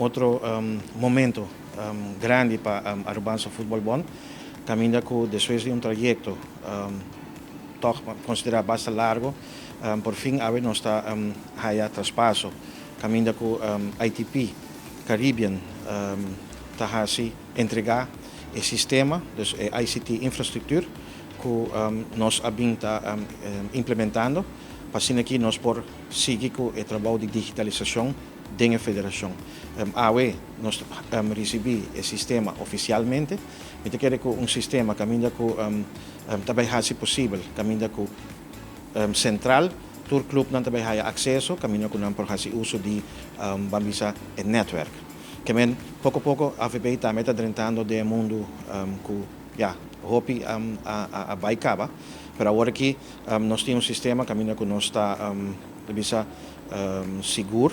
Otro momento grandi pa Arubaanse Voetbalbond, caminda cu despues di un trayecto toch considera basta largo, por fin awe nos ta haya traspaso, caminda cu ITP Caribbean ta hasi entrega e sistema, dus e ICT infrastructuur, cu nos a bin ta implementando, pa asina aki nos por sigui cu e trabou di digitalisacion den e federacion. Awe nos ricibi e sistema oficialmente. Mi ta kere cu un sistema caminda cu ta bay haci posibel, caminda cu central, tur clubnan ta bay haya acceso, caminda cu nan por haci uso di ban bisa e netwerk. Kemen poco poco AVB tambe ta drentando den mundo cu ya hopi a bay caba, pero awor aki nos tin un sistema caminda cu nos ta bisa sigur,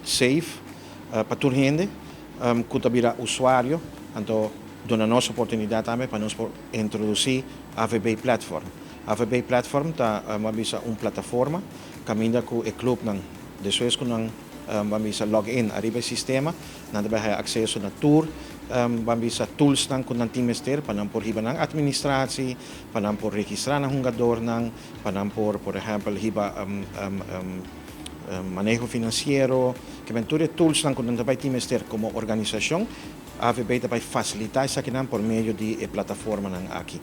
safe pa tur hende cu ta bira usuario, anto duna nos oportunidad tambe pa nos por introduci AVB Platform. AVB Platform ta ban bisa un plataforma caminda cu e clubnan, despues cu nan ban bisa login ariba e sistema, nan ta bay haya acceso na tur ban bisa toolsnan cu nan tin mester pa nan por hiba nan administratie, pa nan por registra nan hungadornan, pa nan por, por ehempel, hiba maneho financiero, kemen tur e toolsnan cu nan ta bay tin mester como organisacion, AVB ta bay facilita esakinan por medio di e plataformanan aki.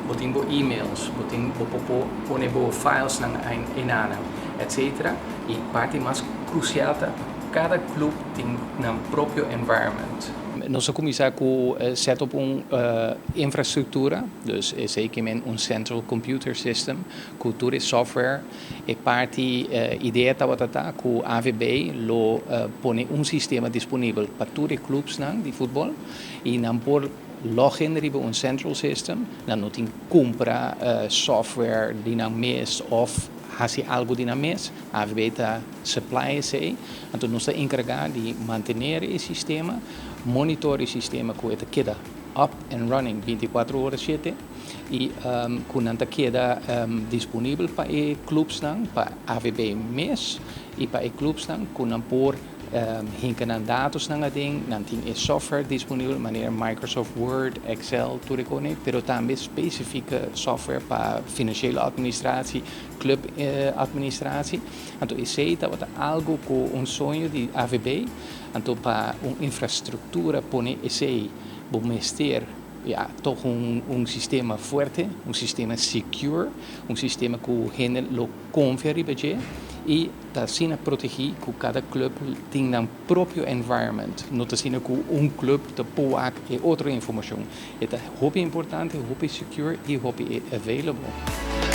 Bo tin bo emails, bo tin bo por pone bo files nan einan, etc. E parti mas crucial ta cada club tin nan propio environment. Nos a cuminsa cu set up un infrastructura, dus esey kemen un central computer system, cu tur software. E parti idea tabata ta cu AVB lo pone un sistema disponibel pa tur e clubsnan di futbol y nan por login riba un central system, nan no tin cumpra software di nan mes of haci algo di nan mes. AVB ta supply esey, anto nos ta encarga di mantene e sistema, monitor e sistema cu ta keda up and running 24 ora 7 y cu nan ta keda disponibel pa e clubsnan, pa AVB mes y pa e clubsnan cu nan por hinca nan datosnan aden, nan tin e software disponibel, manera Microsoft Word, Excel, tur cos, pero tambe specifico software pa financiële administratie, club administratie. Anto, esey tabata algo cu un soño di AVB, anto pa un infrastructura pone esey, bo mester ja, toch un sistema fuerte, un sistema secure, un sistema cu hende lo confia riba dje y ta asina protegi cu cada club tin nan propio environment. No ta asina cu un club ta por e otro informacion. E ta hopi importante, hopi secure y hopi available.